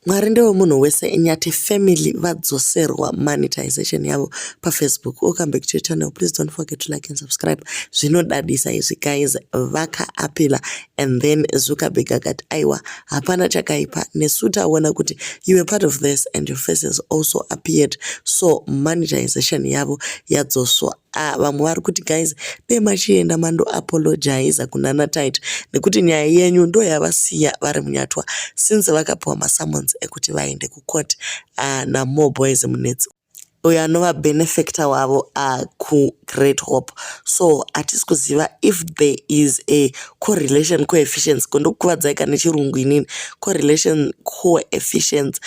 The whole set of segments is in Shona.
Mwari ndewemunhu wese. Nyati family vadzoserwa monetization yavo paFacebook. Welcome back to your channel. Please don't forget to like and subscribe. Zvinodadisa izvi, guys. Vakaapila and then Zuckerberg akati, "Aiwa, hapana chakaipa, nesu taona kuti you were part of this and your faces also appeared." So monetization yavo yadzoswa. Ah, vamwe vari kuti, "Guys, dai machienda mandoapologiza kunana Tait nekuti nyaya yenyu ndo yavasiya vari munyatwa," since vakapiwa masummons ekuti vaende kucourt naMoreboys Munetsi, uyo anova benefactor wavo kuGreat Hope. So hatisi kuziva if there is a correlation coefficients, kondokuvadzai kana chirungu inini, correlation coefficients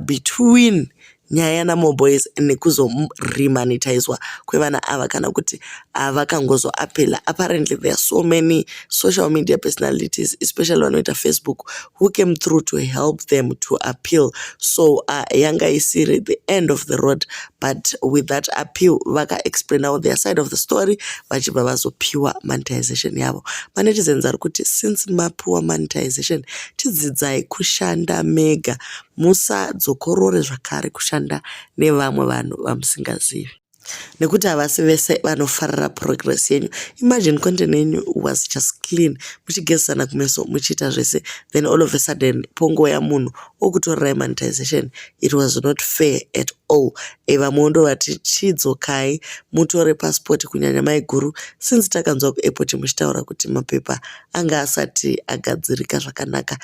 between nyaya yanaMoreboys nekuzoremonetizwa kwevana ava kana kuti vakangozoapela. Apparently there are so many social media personalities, especially vanoita Facebook, who came through to help them to appeal. So yanga isiri the end of the road, but with that appeal vakaexplainawo their side of the story, vachibva vazopiwa monetization yavo. Manetizens ari kuti, since mapiwa monetization, chidzidzai kushanda mega, musadzokorore zvakare kushanda nevamwe vanhu vamusingazivi, nekuti havasi vese vanofarira progress yenyu. Imagine content yenyu was just clean, muchigezesana kumeso, muchiita zvese, then all of a sudden pongouya munhu okutorerai monetization. It was not fair at all. Vamwewo ndovati, "Chidzokai mutore passport, kunyanya maiguru, since takanzwa kuairport muchitaura kuti mapepa anga asati agadzirika zvakanaka."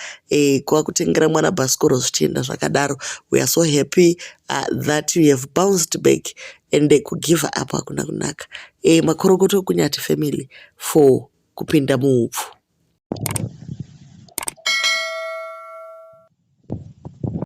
Kwakutengera mwana bhasikoro, zvichienda zvakadaro. We are so happy that you have bounced back, and kugive up hakuna kunaka. Makorokoto kuNyati family for kupinda muupfu.